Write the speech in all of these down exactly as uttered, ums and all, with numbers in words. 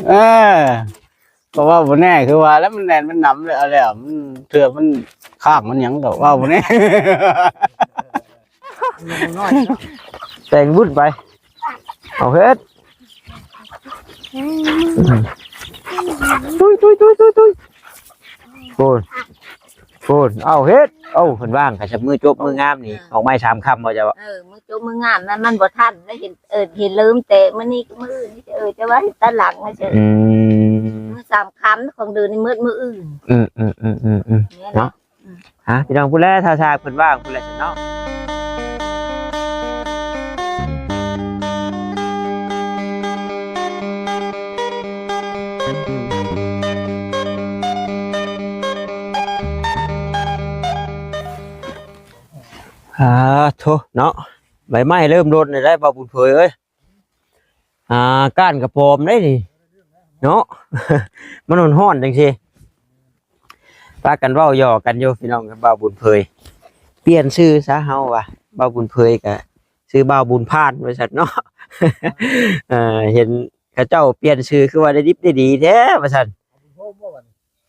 เออ ก็ว่าบ่แน่ คือว่าแล้วมันแล่นมันนำแล้ว แล้วมันเทื่อมันข้างมันหยังก็ว่าบ่แน่ แต่งบุญไป เอาเฮ็ด ตุ้ย ตุ้ย ตุ้ย ตุ้ย ตุ้ย โอ้ย โอ้ย เอาเฮ็ด เอา เพิ่นว่าง คันจับมือจบมืองามนี่ ออกไม้สามคำบ่เจ้า เออ มือจบมืองามนั้นมันบ่ทัน แล้วเห็น เออ เห็นลืมแต่มื้อนี้ก็มื้ออื่นนี่ เออ จะว่าเห็นตอนหลังนะเจ้า อืม มื้อสามคำของเดือนนี่มืดมื้ออื่น อืม อืม อืม อืม อืม เนี่ยแหละ เนาะ อืม ฮะ พี่น้องพูดแล้ว ถ้า ถ้าเพิ่นว่างพูดแล้วเนาะ อ่า โธ่ เนาะ ใบไม้เริ่มหล่นเลยได้ บ่าวบุญเผยเอ้ย อ่า ก้านกระป๋อมได้นี่ เนาะ มันฮ้อนๆจังซี่ พากันเว้าหยอกกันอยู่พี่น้อง กับบ่าวบุญเผย เปลี่ยนชื่อซะเฮาว่า บ่าวบุญเผยก็ชื่อบ่าวบุญพานว่าซั่นเนาะ เอ่อ เห็นเขาเจ้าเปลี่ยนชื่อคือว่าได้ดิบได้ดีแท้ว่าซั่น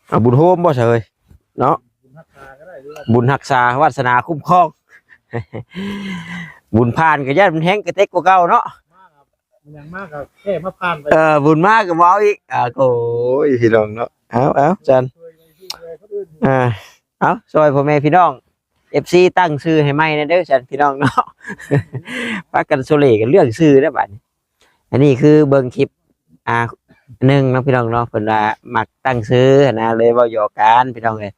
เอาบุญโฮมบ่ซะเฮ้ย เนาะ บุญรักษาวาสนาคุ้มครอง บุญพานก็ย่านมันแฮงกระเต็กกว่าเก่าเนาะ มันยังมากก็แค่มาผ่านไป เออ บุญมากก็เว้าอีก อ่า โอ้ย พี่น้องเนาะ เอา เอา จัน ช่วยในที่ช่วยคนอื่น อ่า เอา ซอยพ่อแม่พี่น้อง เอฟซี ตั้งชื่อให้ใหม่แน่เด้อ จันพี่น้องเนาะ พากันโซเลกันเรื่องชื่อแล้วบัดนี้ อันนี้คือเบิ่งคลิป อ่า หนึ่งเนาะพี่น้องเนาะ เพิ่นว่ามักตั้งชื่อนะ เลยเว้าหยอกกันพี่น้องเอ้ย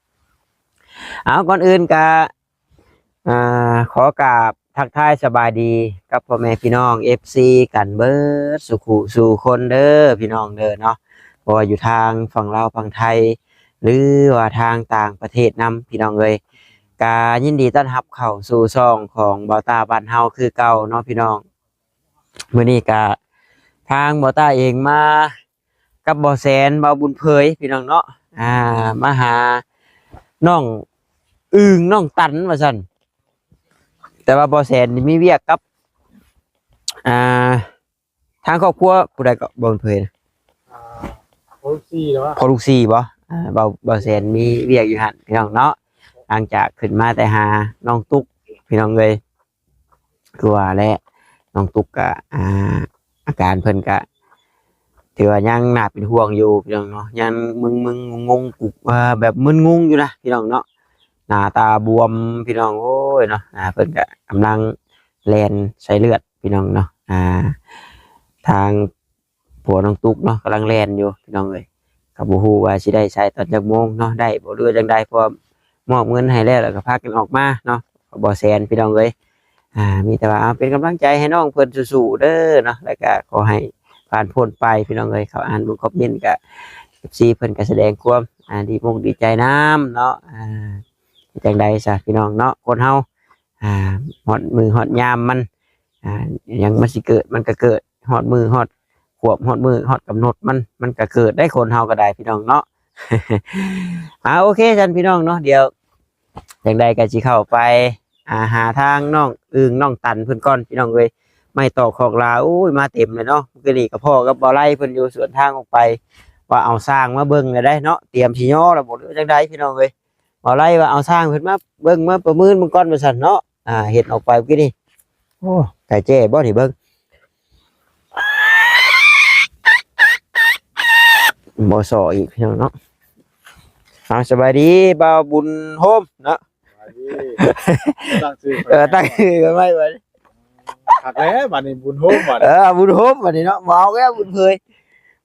เอา ก่อนอื่นก็ อ่า ขอกราบทักทายสบายดีกับพ่อแม่พี่น้อง เอฟซี กันเบิดสู่คู่สู่คนเด้อพี่น้องเด้อเนาะ บ่ว่าอยู่ทางฝั่งลาวฝั่งไทย หรือว่าทางต่างประเทศนำพี่น้องเอ้ย ก็ยินดีต้อนรับเข้าสู่ช่องของบ่าวต้าบ้านเฮาคือเก่าเนาะพี่น้อง มื้อนี้ก็ทางบ่าวต้าเองมากับบ่าวแสน บ่าวบุญเผยพี่น้องเนาะ อ่า มาหาน้องอึ่งน้องตันว่าซั่น แต่ว่าบ่าวแสนนี่มีเวียกกับ อ่า ทางครอบครัวผู้ใดก็บ่าวบุญเผยนะ อ่า พ่อลูกสี่เหรอวะ พ่อลูกสี่บ่ อ่า บ่าว บ่าวแสนมีเวียกอยู่หั่นพี่น้องเนาะ หลังจากขึ้นมาแต่หาน้องตุ๊กพี่น้องเอ้ย คือว่าแหละ น้องตุ๊กก็ อ่า อาการเพิ่นก็ ถือว่ายังน่าเป็นห่วงอยู่พี่น้องเนาะ ยังมึนๆงงๆกุก อ่า แบบมึนงงอยู่นะพี่น้องเนาะ หน้าตาบวมพี่น้อง โอ้ยเนาะ อ่า เพิ่นก็กำลังแล่นใส่เลือดพี่น้องเนาะ อ่า ทางผัวน้องตุ๊กเนาะ กำลังแล่นอยู่พี่น้องเอ้ย ก็บ่ฮู้ว่าสิได้ใส่ตอนจักโมงเนาะ ได้บ่หรือว่าจั่งใด เพราะว่ามอบเงินให้แล้ว แล้วก็พากันออกมาเนาะ ก็บ่แสนพี่น้องเอ้ย อ่า มีแต่ว่าเอาเป็นกำลังใจให้น้องเพิ่นสู้ๆเด้อเนาะ แล้วก็ขอให้ผ่านพ้นไปพี่น้องเอ้ย เข้าอ่านเบิ่งคอมเมนต์ก็ เอฟซี เพิ่นก็แสดงความ อ่า ดีมกดีใจนำเนาะ อ่า จั่งใดซะพี่น้องเนาะ คนเฮา อ่า ฮอดมื้อฮอดยามมัน อ่า หยังมันสิเกิดมันก็เกิด ฮอดมื้อฮอดขวบ ฮอดมื้อฮอดกำหนดมัน มันก็เกิดได้ คนเฮาก็ได้พี่น้องเนาะ อ่า โอเคซั่นพี่น้องเนาะ เดี๋ยวจั่งใดก็สิเข้าไป อ่า หาทางน้องอึ่งน้องตันเพิ่นก่อนพี่น้องเอ้ย ไม้ตอกคอกลา โอ้ย มาเต็มเลยเนาะ มื้อกี้นี้ก็พ้อกับบ่าวไล่เพิ่นอยู่สวนทางออกไป ว่าเอาช่างมาเบิ่งแล้วได้เนาะ เตรียมสิย่อแล้วบ่หรือจั่งใดพี่น้องเอ้ย บ่าวไล่ว่าเอาช่างเพิ่นมาเบิ่งมาประเมินเบิ่งก่อนว่าซั่นเนาะ อ่า เห็นออกไปเมื่อกี้นี่ โอ้ ไก่แจ้บ่นี่เบิ่ง บ่ส่ออีกพี่น้องเนาะ เอา สบายดีบ่าวบุญโฮมเนาะ สบายดี ตั้งชื่อ เออ ตั้งชื่อกันไว้บัดนี้ คักแล้วบัดนี้บุญโฮมบัดนี้ เออ บุญโฮมบัดนี้เนาะ บ่เอาแล้วบุญเผย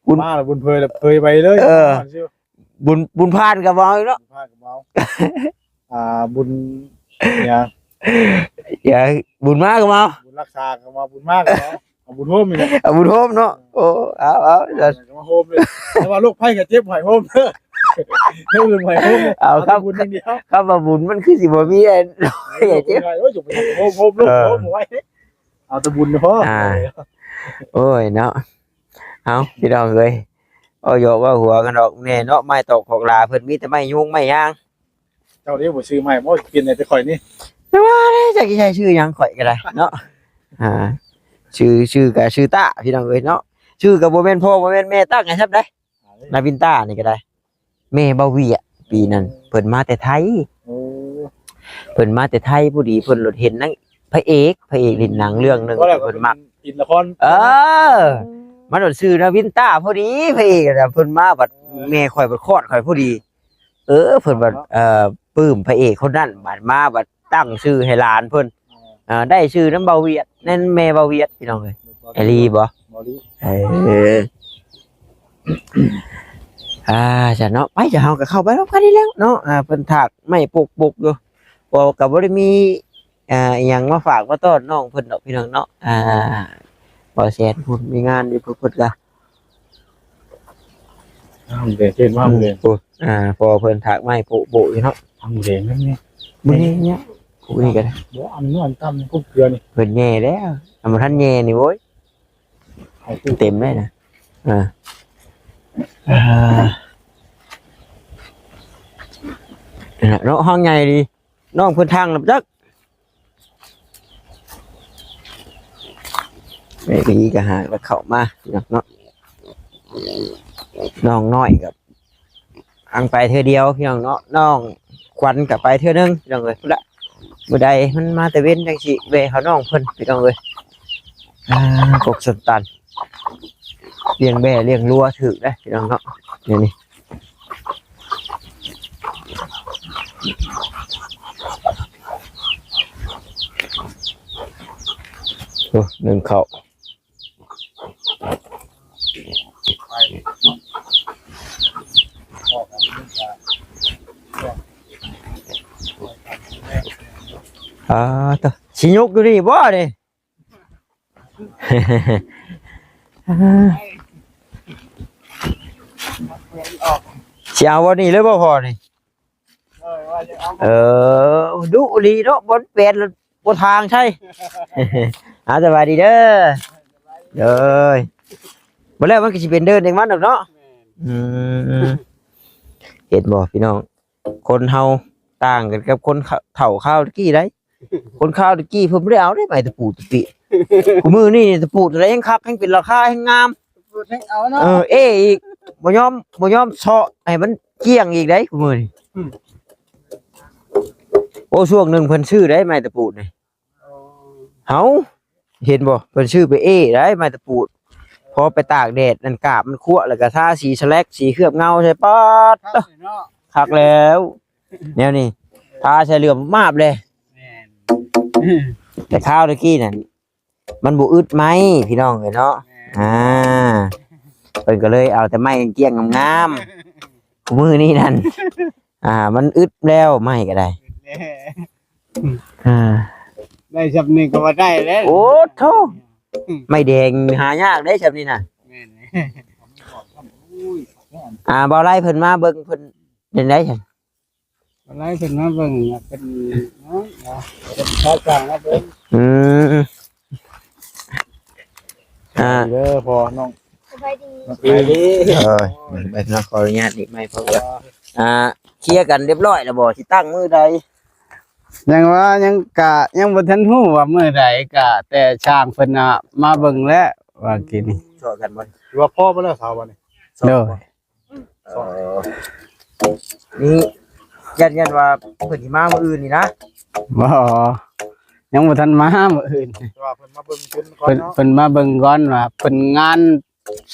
บุญ มาแล้วบุญเผยแล้วเผยไปเลย เออ ชื่อ บุญ บุญพานก็บ่เอาอีกเนาะ บุญพานก็บ่เอา อ่า บุญเนี่ย อย่า บุญมาก็บ่เอา บุญรักษาก็บ่เอา บุญมาก็บ่เอา เอาบุญโฮมนี่แหละ เอาบุญโฮมเนาะ โอ้ เอา เอา เอาก็มาโฮมเลย แต่ว่าโรคภัยไข้เจ็บหอยโฮมเด้อ เรื่องอื่นหอยโฮม เอาครับ บุญอย่างเดียว ครับว่าบุญมันคือสิบ่มีไอ้ ไอ้เจ็บ โอ้ย อย่าไปโฮม โฮม โฮม เออ โฮมไว้ เอาแต่บุญเนาะ อ่า โอ้ยเนาะ เอาพี่น้องเอ้ย เอาหยอกว่าหัวกันดอกแน่เนาะ ไม้ตอกคอกลาเพิ่นมีแต่ไม้ยุงไม้ยาง เจ้าเด้บ่ซื้อไม้บ่เปลี่ยนให้แต่ข่อยนี่ แต่ว่าเด้จักสิใช้ชื่อหยังข่อยก็ได้เนาะ อ่า ชื่อ ชื่อก็ชื่อต้าพี่น้องเอ้ยเนาะ ชื่อก็บ่แม่นพ่อบ่แม่นแม่ตั้งให้ซ้ำได้ นาวินต้านี่ก็ได้ แม่บ่าวเวียด ปีนั้นเพิ่นมาแต่ไทย โอ้ เพิ่นมาแต่ไทยพอดี เพิ่นหลุดเห็นหนังพระเอก พระเอกเล่นหนังเรื่องหนึ่ง ว่าแล้ว เพิ่นมัก อินละคร เออ มันหลุดชื่อนาวินต้าพอดี พระเอกน่ะ เพิ่นมาบัดแม่ข่อยบัดคลอดข่อยพอดี เออ เพิ่นบัด เนาะ เอ่อ ปลื้มพระเอกคนนั้น บัดมาบัดตั้งชื่อให้หลานเพิ่น อ่า ได้ชื่อนำบ่าวเวียด นั่นแม่บ่าวเวียด พี่น้องเอ้ย บ่าวเวียด อีหลีบ่ บ่าวเวียด เออ อ่า จ้ะเนาะ ไป เดี๋ยวเฮาก็เข้าไปพร้อมกันนี่แหล้วเนาะ อ่า เพิ่นถากไม้ปกๆอยู่ บ่ ก็บ่ได้มี อ่า อิหยังมาฝากมาต้อนน้องเพิ่นดอกพี่น้องเนาะ อ่า บ่าวแสนเพิ่นมีงานอยู่ เพิ่นก็ อ้าว เดี๋ยวเช่นว่า อืม เพิ่น โอ้ อ่า พอเพิ่นถากไม้โปะๆอยู่เนาะ ทำเองนั่นนี่ มื้อนี้เนี่ย พวกนี้ก็ได้ บ่ อันนวลตำพวกเกลือนี่ เพิ่นแย่แล้ว อันบ่ทันแย่นี่โว้ย เอาตู้ เต็มเลยนะ อ่า อ่า นั่นแหละเนาะ ห้องใหญ่ดี น้องเพิ่นทางแล้วจัก ไอ้พี่ก็หาแล้วเข้ามาพี่น้องเนาะ น้องน้อยกับอังไปเทื่อเดียวพี่น้องเนาะ น้องขวัญก็ไปเทื่อนึงพี่น้องเอ้ย พุ้นละ มื้อใดมันมาแต่เว็นจังสิแวะหาน้องเพิ่นพี่น้องเอ้ย อ่า กกส้นตัน เลี้ยงแบ้เลี้ยงรัวถืกเด้อพี่น้องเนาะ เดี๋ยวนี้ โอ้ นึ่งข้าว อ่า ตะ สิยกอยู่นี่บ่นี่ สิเอาวันนี้เลยบ่พอนี่ เออ ว่าจะเอา เออ ดุอีหลีเนาะ บ่แปดแล้วบ่ทางใช่ อ่า สบายดีเด้อ เด้อ บ่แล้วมันก็สิเป็นเดินเองมันดอกเนาะ แม่น อืม เห็นบ่พี่น้อง คนเฮาต่างกันกับคนเฒ่าคราวตะกี้ได๋ คนคราวตะกี้เพิ่นบ่ได้เอาเด้ไม้ตะปูตะปิ คุมื้อนี้นี่ตะปูตัวใดแฮ่งคัก แฮ่งเป็นราคา แฮ่งงาม ตะปูแฮ่งเอาเนาะ เออ เอ้อีก บ่ยอม บ่ยอมเซาะให้มันเกลี้ยงอีกได๋คุมื้อนี้ อืม โอ้ ช่วงหนึ่งเพิ่นซื้อได๋ไม้ตะปูนี่ โอ้ เฮา เห็นบ่ เพิ่นซื้อไปเอ้ได๋ไม้ตะปู พอไปตากแดดนั่นกาบมันคั่ว แล้วก็ทาสีสแลก สีเคลือบเงาใส่ ป๊าด คักเนาะ คักแล้ว แนวนี้ ทาใส่เหลือมมาบเลย แม่น แต่คราวตะกี้นั่น มันบ่อึดไม้พี่น้องเอ้ยเนาะ แม่น อ่า เพิ่นก็เลยเอาแต่ไม้เกลี้ยงๆ งามๆ มื้อนี้นั่น อ่า มันอึดแล้วไม้ก็ได้ อึดแล้ว อ่า ได้ซำนี้ก็ว่าได้แล้ว โอ้โธ่ ไม้แดงหายากเด้ซำนี้น่ะ แม่น อ่า บ่าวไล่เพิ่นมาเบิ่งเพิ่นจั่งใด๋ อะไรเพิ่นมาเบิ่งน่ะ เพิ่นเนาะ เพิ่นพาจ้างมาเบิ่ง อืม อ่า เด้อพ่อน้อง สบายดี สบายดี เออ ไปเนาะ ขออนุญาตนี่ไม่เพราะว่า อ่า เคลียร์กันเรียบร้อยแล้วบ่ สิตั้งมื้อใด ยังว่ายังกะ ยังบ่ทันฮู้ว่ามื้อใด กะแต่ช่างเพิ่นน่ะมาเบิ่งแล้ว ว่ากิน ช่วยกันบ่ ถือว่าพอบ่แล้วเสาบ่นี่ โดย เออ นี่ ยัน ยันว่าเพิ่นสิมามื้ออื่นนี่นะ บ่ ยังบ่ทันมามื้ออื่น แต่ว่าเพิ่นมาเบิ่งเพิ่นก่อน เพิ่น เนาะ เพิ่นมาเบิ่งก่อนว่าเพิ่นงาน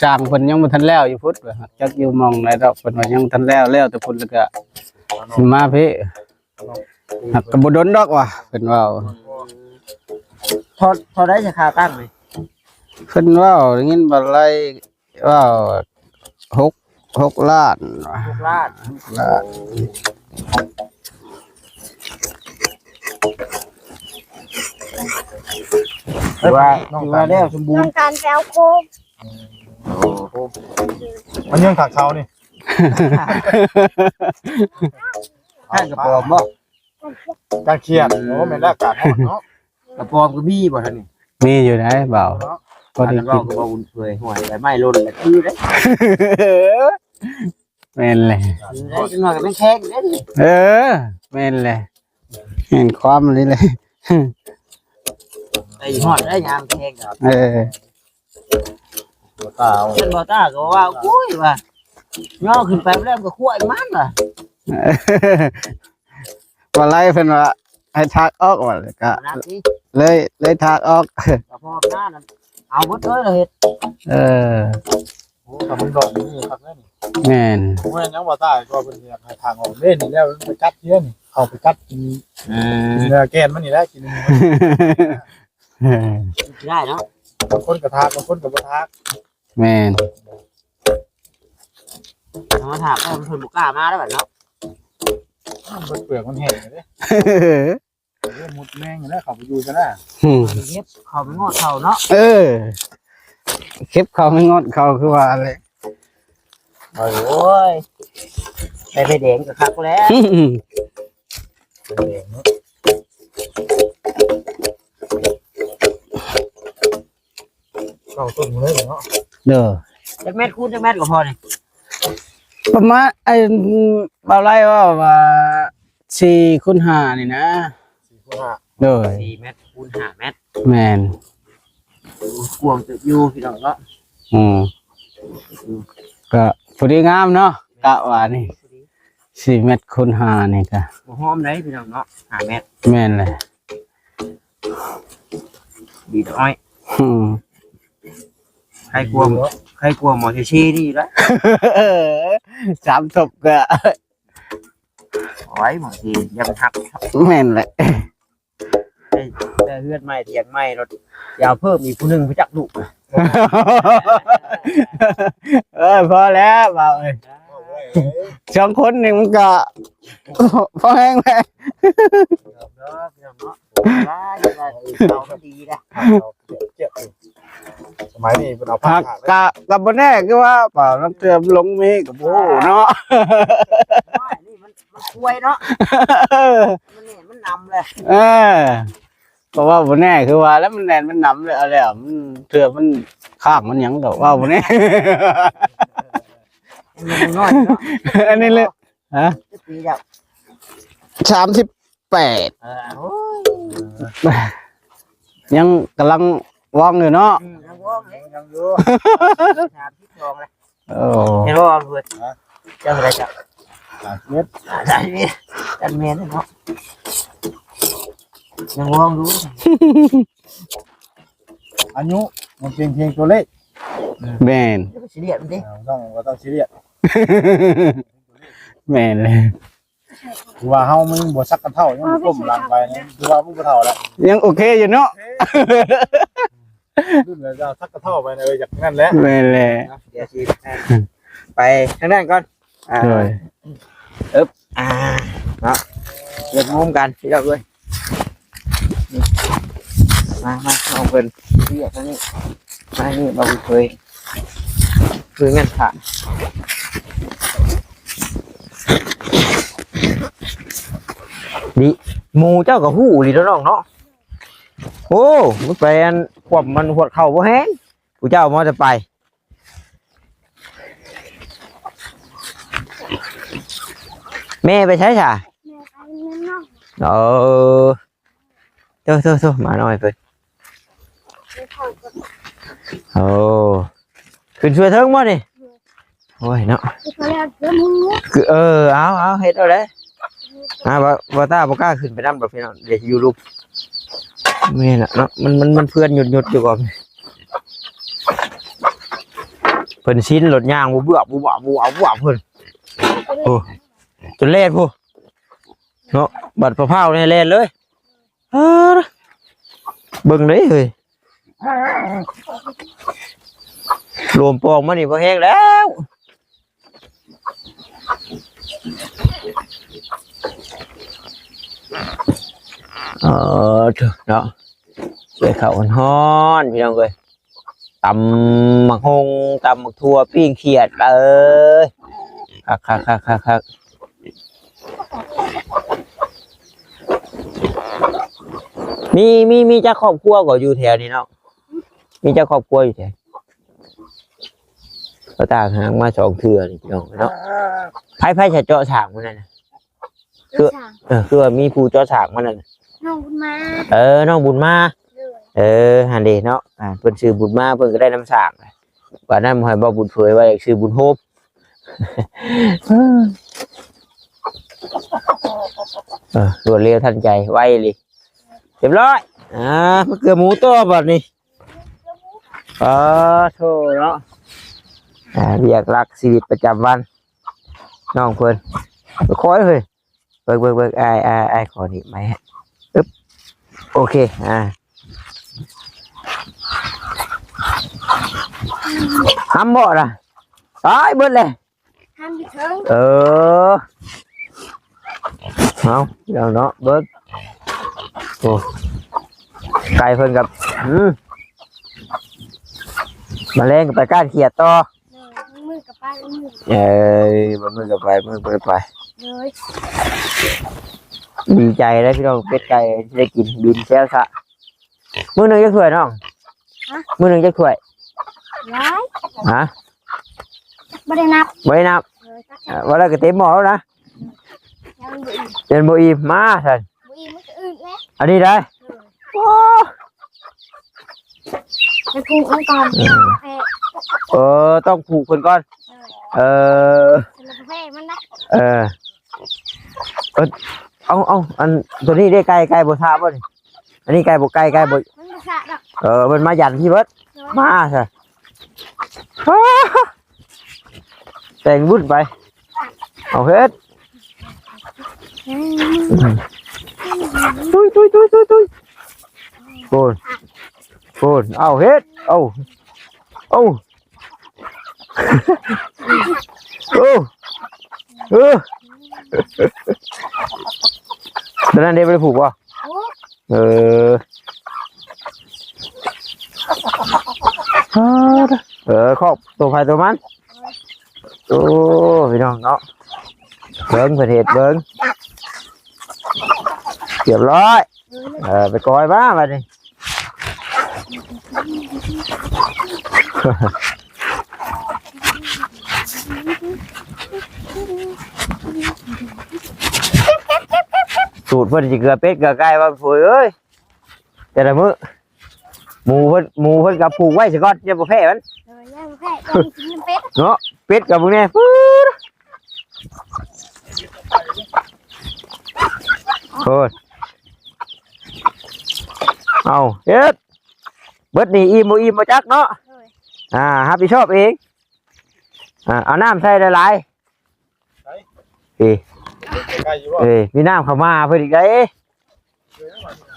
ช่างเพิ่นยังบ่ทันแล้วอยู่พุ้นว่าจักอยู่หม่องใดดอก เพิ่นว่ายังบ่ทันแล้ว แล้วแต่พุ้นแล้วก็สิมาพี้ หากก็บ่ดนดอกว่าเพิ่นเว้า เท่า เท่าใด๋สิค่าตั้งนี่ เพิ่นเว้าได้ยินบ่าไล่ ว้าว หก หกล้าน หกล้าน หกล้าน ถือว่า ถือว่าแล้วสมบูรณ์ ต้องการไปเอาโคม โอ้โห มันยังขาดเขานี่ ท่านกระป๋อมบ่ การเครียด โอ้ แม่นแล้ว อากาศร้อนเนาะ กระป๋อมก็มีบ่ท่านนี่ มีอยู่ได้เบา เนาะ พอดี อันนั้น กิน เราก็บ่อุ่นเผยห่วย แต่ไม่ล้นละคือเด้ แม่นแหละ ได้จังหน่อยก็เป็นแข้งเด้ เออ แม่นแหละ แห่งความนี้เลย ไอ้ฮอดได้ยามแข้งครับ เออ บ่ตาเอา เพิ่นบ่ตาก็ว่า โอ้ย ว่า ย่อขึ้นไปแล้วก็ขั้วอีกมันว่ะ บ่ไล่เพิ่นว่า ให้ถากออกว่า แล้วก็ เอานักนี่ เลย เลยถากออก กระเพาะหน้านั่น เอาหมดเลย เราเฮ็ด เออ โอ้ แต่มันดอกนี่คักแน่นี่ แม่น โอ้ย ยังบ่ตายก็เพิ่นอยากให้ถากออกเด้ นี่แล้วมันไปกัดเทื่อนี่ เข้าไปกัดกิน เออ กินเนื้อแกนมันนี่แหละ กิน เออ ได้เนาะ บางคนก็ถาก บางคนก็บ่ถาก แม่น เอามาถาก เพิ่นบ่กล้ามาแล้วบัดเนาะ มันเปลือกมันแห้งเลยเด้ เดี๋ยวมุดแมงอยู่แล้ว เขาไปอยู่ซะนะ อืม เก็บเขาไปงอดเขาเนาะ เออ เก็บเขาไปงอดเขาคือว่าเลย โอ้ย ไปไปแดงกับคักแล้ว อืม เป็นแดงเนาะ เก้าต้นเลยเนาะ เด้อ จักแมตรคูณจักแมตรก็พอนี่ ประมาณ ไอ้ บ่าวไล่ว่า ว่า สี่คูณห้านี่นะ สี่คูณห้า โดย สี่เมตรคูณห้าเมตร แม่น กว้างเติบอยู่พี่น้องเนาะ อืม ก็พอดีงามเนาะ กะว่านี่ พอดี สี่เมตรคูณห้านี่ก็ บ่หอมได้พี่น้องเนาะ ห้าเมตร แม่นเลย ดีน้อย อืม ใครกลัว ใครกลัวหมอชีชีนี่ละ สามศพก็ เอาไว้บางทีอย่าไปทัก แม่นแหละ แต่เฮือนใหม่เตียงใหม่รถ อย่าเพิ่มอีกผู้หนึ่งไปจักลูก เออ พอแล้วบ่าวเอ้ย สองคนนี่มันก็ พอแห้งแล้ว เนาะพี่น้องเนาะ ว้าย ว่าเอาก็ดีนะ เจ็บอยู่ สมัยนี้เพิ่นเอาผ้า ครับ ขาดเลย กะ กะบ่แน่คือว่าเปล่า น้ำเติมลงมีกับโอ้เนาะ ว่านี่มัน มันควยเนาะ มันนี่มันนำเลย เออ เพราะว่าบ่แน่คือว่าแล้วมันแน่นมันนำเลย เอาแล้ว มันเทื่อมันข้างมันหยังก็ว่าบ่แน่ มันยังน้อยเนาะ อันนี้เลย ฮะ จักปีแล้ว สามสิบแปด เออ โอ้ย ยังกำลังว่องอยู่เนาะ อืม ยังว่องเลย ยังอยู่ สามสิบสองเลย โอ้ เห็นบ่เพื่อน ฮะ เจ้าอะไรจ้ะ สามสิบเอ็ด อ่า สามสิบเอ็ด จันเมนเนาะ ยังว่องอยู่ อายุมันเป็นเพียงตัวเลข แม่น เดี๋ยวไปซีเรียสมันดิ อ่า ต้อง บ่ต้องซีเรียส แม่นเลย คือว่าเฮามันบ่สักกะเฒ่า ยังก้มหลังไปนะ คือว่ามันบ่เฒ่าแล้ว ยังโอเคอยู่เนาะ รุ่นแล้วจะสักกะเฒ่าไปนะ เออ อยากนั่นแหละ แม่นแหละ เดี๋ยวสิไปทางนั้นก่อน อ่า โดย อึ๊บ อ่า เนาะ เรียกมุมกันพี่น้องเอ้ย มา มา เอาเพิ่นเรียกทางนี้ มานี่ บ่าวเคย คือเงินขาด ดิ หมู่เจ้าก็ฮู้อีหลีเนาะน้องเนาะ โอ้ มันไปอัน ควบมันหวดเข่าบ่แฮง ผู้เจ้ามาแต่ไป แม่ไปใช้ซะ แม่ไปเมืองนอก เออ โธ่ โธ่ โธ่ หมาน้อยเพิ่น ไปเผากับ โอ้ ขึ้นช่วยเทิงบ่นี่ โอ้ยเนาะ ไปเผาแล้วเดี๋ยวหมู คือ เออ เอา เอา เฮ็ดเอาเลย อ่า บ่ บ่ต้าบ่กล้าขึ้นไปนำดอกพี่น้อง เดี๋ยวอยู่ลุม แม่นล่ะเนาะ มัน มัน มันเพื่อนหยุดๆอยู่ก่อน เพิ่นชินรถย่างบ่เบือบบ่บาบบ่บาบบ่บาบเพิ่น โอ้ จนแล่นพุ้น เนาะ บัดพะพร้าวนี่แล่นเลย เออ เบิ่งเด้เฮ้ย ลมปองมานี่บ่แฮงแล้ว เออ เถอะเนาะ ใส่ข้าวฮ้อนๆ พี่น้องเอ้ย ตำหมากฮง ตำหมากถั่ว ปิ้งเขียด เอ้ย คักๆๆๆๆ มี มี มีจักครอบครัวก็อยู่แถวนี้เนาะ มีจักครอบครัวอยู่แถว ก็ต่างหากมาสองเทื่อนี่พี่น้องเนาะ ไผ ไผจะเจาะสร้างมื้อนั้นน่ะ คือ เออ คือว่ามีผู้เจาะสร้างมื้อนั้นน่ะ น้องบุญมา เออ น้องบุญมา โดย เออ หั่นเด้เนาะ อ่า เพิ่นชื่อบุญมา เพิ่นก็ได้นำสร้าง ว่านั้นให้บ่าวบุญเผยว่าอยากซื้อบุญโฮม เออ รวดเร็วทันใจ ไวเลย เรียบร้อย อ่า มะเขือหมูต่อบัดนี้ อ๋อ โธ่เนาะ อ่า เวียกหลักชีวิตประจำวัน น้องเพิ่น ค่อยเฮ้ย เบิ่ง เบิ่ง เบิ่ง อ้าย อ้าย อ้าย ขอนี่ไม้ฮะ อึ๊บ โอเค อ่า ห้ำบ่ล่ะ ตายเบิดเลย ห้ำอยู่เทิง เออ เอา เดี๋ยวเนาะ เบิ่ง โอ้ ไก่เพิ่นกับ อืม มาแลงกับไปก้านเขียดต่อ เออ มือกับไป มือ เอ้ย บ่มือกับไป มือบ่ได้ไป เลย ดีใจได้พี่น้อง เป็ดไก่ได้กิน บินแซวซะ มื้อหนึ่งจักถ้วยน้อง ฮะ มื้อหนึ่งจักถ้วย หลาย ฮะ บ่ได้นับ บ่ได้นับ เออ จัก เอ่อ ว่าแล้วก็เต็มหม้อแล้วนะ ยังบ่อิ่ม ยังบ่อิ่ม มาซั่น บ่อิ่มมันก็อึดแหละ อันนี้ได้ เออ โอ้ ไปผูกมันก่อน เออ แพ้ เออ ต้องผูกเพิ่นก่อน เออ เออ แล้วก็แพ้มันนะ เออ เออ เอา เอา อันตัวนี้ได้ไก่ ไก่บ่ทราบบ่นี่ อันนี้ไก่บ่ ไก่ ไก่บ่ มันบ่สะดอก เออ มันมายันที่เบิด โดย มาซะ แต่งวุ่นไป เอาเฮ็ด อืม ตุ้ย ตุ้ย ตุ้ย ตุ้ย ตุ้ย โกน โกน เอาเฮ็ด เอา เอา โอ้ เออ ตอนนั้นเด้บ่ได้ผูกบ่ ผูก เออ เออ คอกตัวไผตัวมัน โอ้ พี่น้องเนาะ เบิ่งเพิ่นเฮ็ดเบิ่ง เรียบร้อย เออ ไปกอยมาบัดนี้ สูตรเพิ่นสิเกลือเป็ดเกลือไก่ว่าโอ้ยเอ้ย แต่ละมื้อ หมูเพิ่น หมูเพิ่นก็ผูกไว้ซะก่อน อย่าบ่แพ้มัน เออ อย่าบ่แพ้ อย่าไปกินเป็ด เนาะ เป็ดกับพวกนี้ ปื๊ด โอ้ย เอาเฮ็ด เบิดนี่อิ่มบ่อิ่มบ่จักเนาะ โดย อ่า รับผิดชอบเอง อ่า เอาน้ำใส่หลายๆ ไหน เอ้ย ใกล้อยู่บ่ เอ้ย มีน้ำเข้ามาเพิ่นอีกได้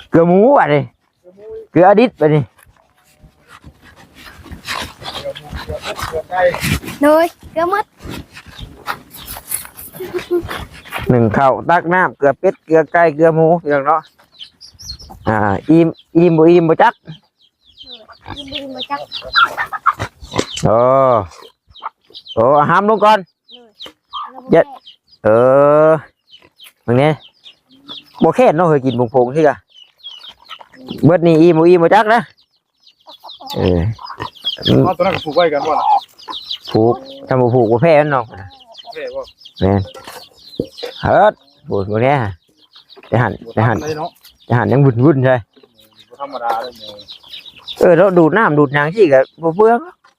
เกลือหมูบัดนี้ เกลือหมูอีก เกลืออดิตบัดนี้ เกลือหมู เกลือเป็ด เกลือไก่ โดย เกลือหมด นึ่งข้าว ตักน้ำ เกลือเป็ด เกลือไก่ เกลือหมู พี่น้องเนาะ อ่า อิ่ม อิ่มบ่อิ่มบ่จัก กินบ่อิ่มบ่จัก โอ้ โอ้ เอาห้ำลงก่อน เออ แล้วบ่ เย็ด แพ้ เออ มึงเนี่ย บ่แค้นเนาะ เคยกินผงๆ ที่กะ เบิดนี่อิ่มบ่อิ่มบ่จักนะ เออ เอาตัวนั้นก็ผูกไว้กันบ่ล่ะ ผูก ถ้าบ่ผูกบ่แพ้มันเนาะ แพ้บ่ แม่น เฮิด ผูกบ่แน่ จะหัน บ่ จะหัน ทันเลยเนาะ จะหันยังวุ่นๆ ใช่ บ่ธรรมดาเลยเนี่ย เออ แล้วดูดน้ำดูดหยังสิกะบ่เปลือง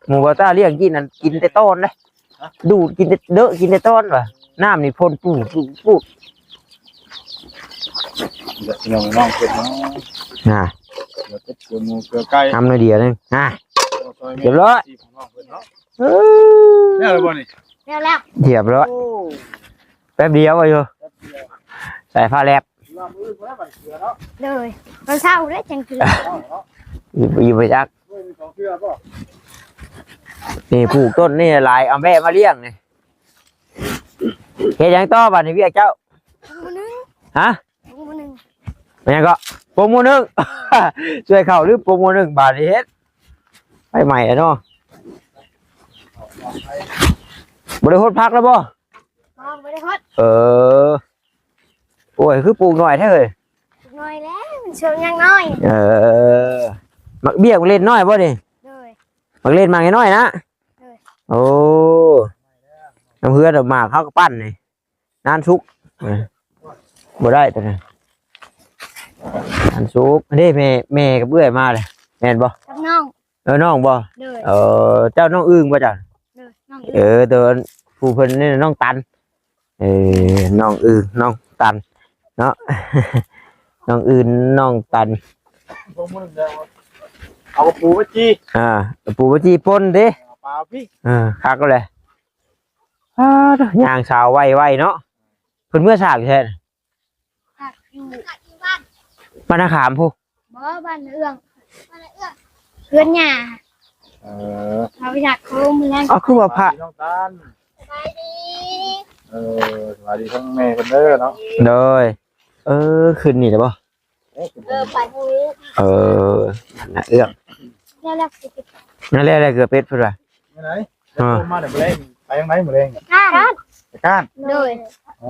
หมูบ่าวต้าเลี้ยงกินนั่นกินแต่ตอนเลย ฮะ ดูดกินแต่เด้อ กินแต่ตอนว่ะ น้ำนี่พ่นปูดปูดปูด เดี๋ยวพี่น้องน้องเพิ่นเนาะ น่ะ เดี๋ยวเป็ดเดี๋ยวหมูเดี๋ยวไก่ ทำหน่อยเดียวนึง น่ะ เรียบร้อย ที่ของน้องเพิ่นเนาะ เออ แล้วหรือบ่นี่ แล้วแล้ว เรียบร้อย โอ้ แป๊บเดียวอะอยู่ แป๊บเดียว ใส่ผ้าแลบ รอบอื่นบ่ได้บัดเสือเนาะ เลย มันเศร้าแล้วจังคือ เนาะ อยู่ อยู่ไปจัก ด้วยมีสองเทื่อบ่ นี่ปลูกต้นนี่หลาย เอาแม่มาเลี้ยงนี่ เฮ็ดหยังต่อบัดนี้เวียกเจ้า หมู่หนึ่ง ฮะ หมู่หนึ่ง เป็นหยังก็ โปรโมหนึ่ง ช่วยเข้าหรือโปรโมหนึ่ง บาดนี้เฮ็ด ไปใหม่แล้วเนาะ บ่ได้ฮดผักแล้วบ่ บ่ บ่ได้ฮด เออ โอ้ย คือปลูกน้อยแท้เฮ้ย ปลูกน้อยแล้ว มันช่วงยังน้อย เออ หมากเบี้ย หมากเล่นน้อยบ่นี่ โดย หมากเล่นหมากน้อยนะ โดย โอ้ น้ำเฮือดอกหมากเขาก็ปั้นนี่ นานสุก เออ บ่ได้ตัวนั้น นานสุก นี่แม่ แม่กับเอื้อยมาเลย แม่นบ่ กับน้อง เออ น้องบ่ โดย เออ เจ้าน้องอึ่งบ่เจ้า โดย น้อง เอ อึ่ง อ ตัวผู้เพิ่นนี่น้องตัน เออ น้องอึ่ง น้องตัน เนาะ น้องอึ่ง น้องตัน เอากระปูมาจี้ อ่า กระปูมาจี้ป่นเด้ เอาปลาพี่ เออ คักเลย อ่า ย่างสาวไวๆเนาะ เพิ่นเมื่อสากอยู่แท้ พักอยู่ บ้านนาขามพุ้น บ่ บ้านเอื้อง บ้านเอื้อง เพื่อนย่า เออ เราอยากเข้าเมือง เอาคือว่าพระ น้องตาล สบายดี เออ สบายดีทั้งแม่เพิ่นเด้อเนาะ โดย เออ ขึ้นนี่ได้บ่ เออ ขึ้น เออ ไปทางนี้ เออ บ้านนาเอื้อง แล้วเราสิไป นั่นแหละ อะไรเกือบเป็ดเพิ่นว่า ไปไหน อ่า มาเดี๋ยวมื้อแลง ไปทางไหนมื้อแลง ก้าน ไปก้าน โดย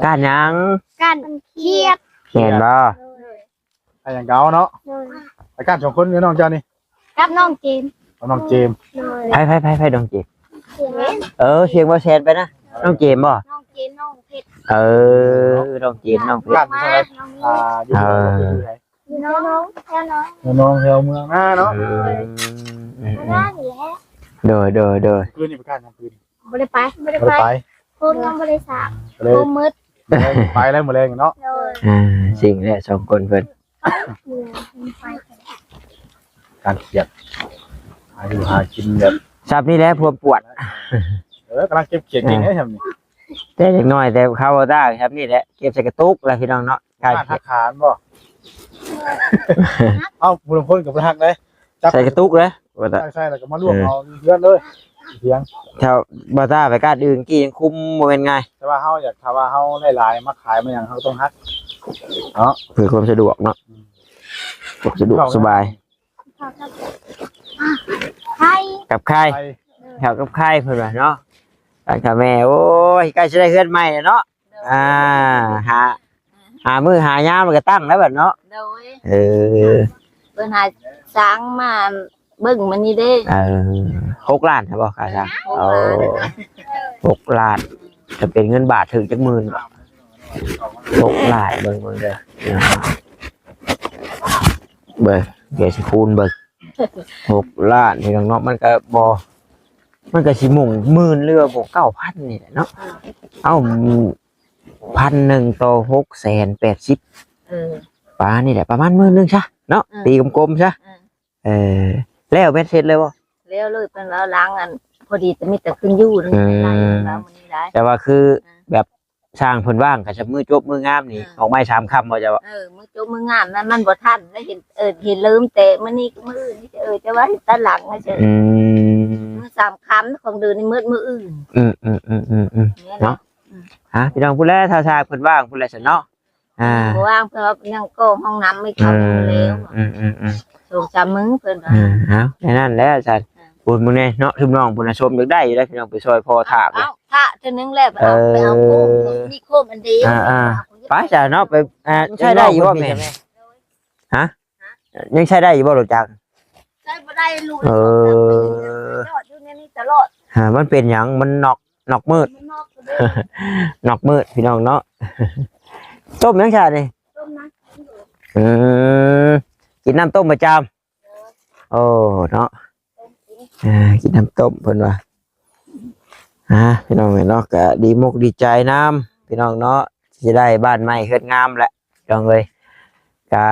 ก้านหยัง ก้านเขียด แม่นบ่ โดย ไปอย่างเก่าเนาะ โดย ไปก้านสองคนกับน้องเจ้านี่ กับน้องเจมส์ กับน้องเจมส์ โดย ไผ ไผ ไผ ไผ น้องเจมส์ เสียง เออ เสียงบ่แซนไปนะ น้องเจมส์บ่ น้องเจมส์ น้องเพชร เออ น้องเจมส์ น้องเพชร ก้านอยู่ทางไหน น้อง อ่า อยู่ เออ อยู่ไหน อยู่น้อง แถวน้อง แถวน้อง แถวเมืองนาเนาะ อืม อืม อืม บ้านนี่แหละ โดย โดย โดย คืนนี้ไปก้านกลางคืน บ่ได้ไป บ่ได้ บ่ได้ ไป ไป โฮมยังบ่ได้สร้าง ก็เลย โฮมมืด ไปแล้วมื้อแลงเนาะ โดย อ่า สิ่งแรกสองคนเพิ่น ไป การเขียด หาอยู่หากินแบบ ซับนี่แหละพวกปวด เออ กำลังเก็บเขียดเก่ง อ่า ไอ้ทำนี่ แต่เด็กน้อยแต่เขาบ่ได้ครับ นี่แหละ เก็บใส่กระตุกแล้วพี่น้องเนาะ การ บ้าน เขียด ทักขานบ่ เอ้า ผู้ลางคนก็บ่ทักเลย จับ ใส่กระตุกเลย ว่าแต่ ใช่ ใช่ แล้วก็มาลวก เออ เอาเพื่อนเลย เถียง แถวบ่ต้าไปกาดอื่นกี่ยังคุ้มบ่แม่นไง แต่ว่าเฮาอยาก ถ้าว่าเฮาได้หลายมาขายมาหยัง เฮาต้องหัก เนาะ เพื่อความสะดวกเนาะ อืม ความสะดวกสบาย ข้าวกับ อ่ะ ไข่ กับไข่ ไข่ ข้าวกับไข่เพิ่นว่าเนาะ อันค่ะแม่ โอ้ย ใกล้สิได้เฮือนใหม่แล้วเนาะ อ่า หา หามื้อหายามแล้วก็ตั้งแล้วบัดเนาะ โดย เออ เพิ่นหาสร้างมาเบิ่งมื้อนี้เด้ เออ หกล้านใช่บ่ค่าสร้าง หกล้าน โอ้ หกล้าน จะเป็นเงินบาทถึงจักหมื่นบ่ หกล้าน เบิ่ง เบิ่งเด้อ เบิ่ง เดี๋ยวสิคูณเบิ่ง หกล้านพี่น้องเนาะ มันก็บ่ มันก็สิมุ่งหมื่นหรือว่าบ่ เก้าพันนี่แหละเนาะ เอ้า พันหนึ่งต่อหกแสนแปดสิบ เออ ปานี่แหละ ประมาณหมื่นหนึ่งซะเนาะ เออ ตีกลมๆซะ เออ เออ แล้วเบ็ดเสร็จเลยบ่ แล้วเลย เพิ่นว่าล้างอัน พอดีแต่มีแต่ขึ้นอยู่นี่ อืม ไล่เพิ่นว่ามื้อนี้ได้ แต่ว่าคือ เออ แบบ สร้างเพิ่นว่างก็จะมื้อจบมื้องามนี่ เออ ออกไม้สามค่ำบ่เจ้า เออ มื้อจบมื้องามนั้นมันบ่ทัน แล้วเห็น เออ เห็นเริ่มแต่มื้อนี้มื้อนี้ เออ จะว่าเห็นตอนหลังนะเจ้า อืม มื้อสามค่ำของเดือนนี้มื้อ มื้ออื่น อืม อืม อืม อืม อืม เนี่ย เนาะ อืม ฮะ พี่น้องพู้นแหละ ถ้าสร้างเพิ่นว่างพู้นแหละซั่นเนาะ อ่า บ่ว่าง เพิ่นว่ายังก่อห้องน้ำให้เขา อืม แล้ว อืม อืม อืม สองสามมื้อเพิ่นว่า อ่า เอา แค่นั้นแหละซั่น อ่า พู้นมื้อนี้เนาะ ซุมน้องพู้นน่ะชมอยากได้อยู่แล้ว พี่น้องไปซอยพ่อถากเลย เอา เอา ถ้าเทื่อนึงแล้ว เออ ไปเอาโคม มีโคมอันเดียว อ่า อ่า เอา ไปจ้ะเนาะ ไป อ่า ใช้ได้อยู่บ่แม่ ฮะ ยังใช้ได้อยู่บ่รถจักร ใช้บ่ได้ลูก เออ จอดอยู่ในนี้ตลอด ฮะ มันเป็นหยัง มันน็อก น็อกมืด มันน็อกเด้อ น็อกมืดพี่น้องเนาะ ต้มหยังชานี่ ต้มน้ำ อืม กินน้ำต้มประจำ โอ้ เนาะ อ่า กินน้ำต้มเพิ่นว่า อ่า พี่น้องเนาะ ก็ดีมกดีใจนำ พี่น้องเนาะ สิได้บ้านใหม่เฮือนงามแหละ พี่น้องเอ้ย ก็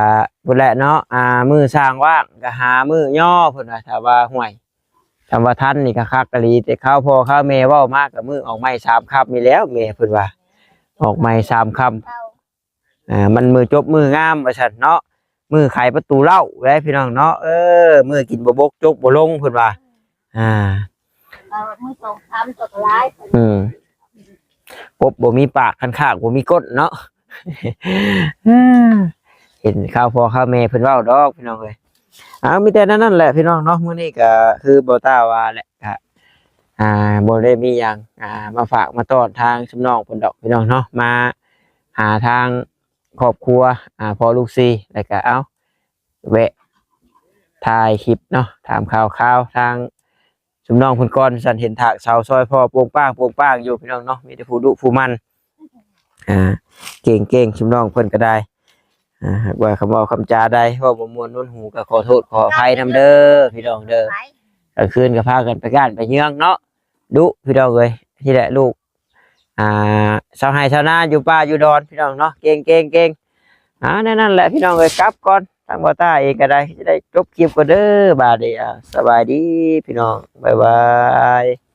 พู้นแหละเนาะ อ่า มื้อสร้างว่างก็หามื้อย่อเพิ่นว่า ถ้าว่าห่วย ถ้าว่าทันนี่ก็คักอีหลี แต่คราวพ่อคราวแม่เว้ามาก็มื้อออกไม้สามค่ำนี่แหล้ว แม่เพิ่นว่า ออกไม้สามค่ำ อ่า มันมื้อจบมื้องามว่าซั่นเนาะ มื้อไขประตูเล้าแหละพี่น้องเนาะ เออ มื้อกินบ่บกจกบ่ลงเพิ่นว่า อ่า เออ มื้อสองสามตัวก็หลาย อืม กบบ่มีปาก คันคากบ่มีก้นเนาะ เห็นคราวพ่อคราวแม่เพิ่นเว้าดอกพี่น้องเอ้ย เอา มีแต่นั้นนั่นแหละพี่น้องเนาะ มื้อนี้ก็คือบ่าวต้าว่าแหละ ก็ อ่า บ่ได้มีหยัง อ่า มาฝากมาต้อนทางซุมน้องเพิ่นดอกพี่น้องเนาะ มาหาทางครอบครัว อ่า พ่อลูกสี่ แล้วก็ เอ้า แวะถ่ายคลิปเนาะ ถามข่าวคราวทางซุมน้องเพิ่นก่อน ซั่นเห็นถากเสาซอยพ่อโป่งป้างโป่งป้างอยู่พี่น้องเนาะ มีแต่ผู้ดุผู้มั่น อ่า เก่งๆ ซุมน้องเพิ่นก็ได้ อ่า หากว่าคำเว้าคำจาใดเว้าบ่ม่วนนวนหูก็ขอโทษขออภัยนำเด้อพี่น้องเด้อ ไป กลางคืนก็พากันไปก้านไปเยืองเนาะ ดุพี่น้องเอ้ย นี่แหละลูก อ่า ชาวไร่ชาวนาอยู่ป่าอยู่ดอนพี่น้องเนาะ เก่งเก่งเก่ง อ่า แนวนั้นแหละพี่น้องเอ้ย กลับก่อน ทางบ่าวต้าเองก็ได้ จะได้จบคลิปก่อนเด้อ บาดนี้ อ่า สบายดีพี่น้อง บ๊ายบาย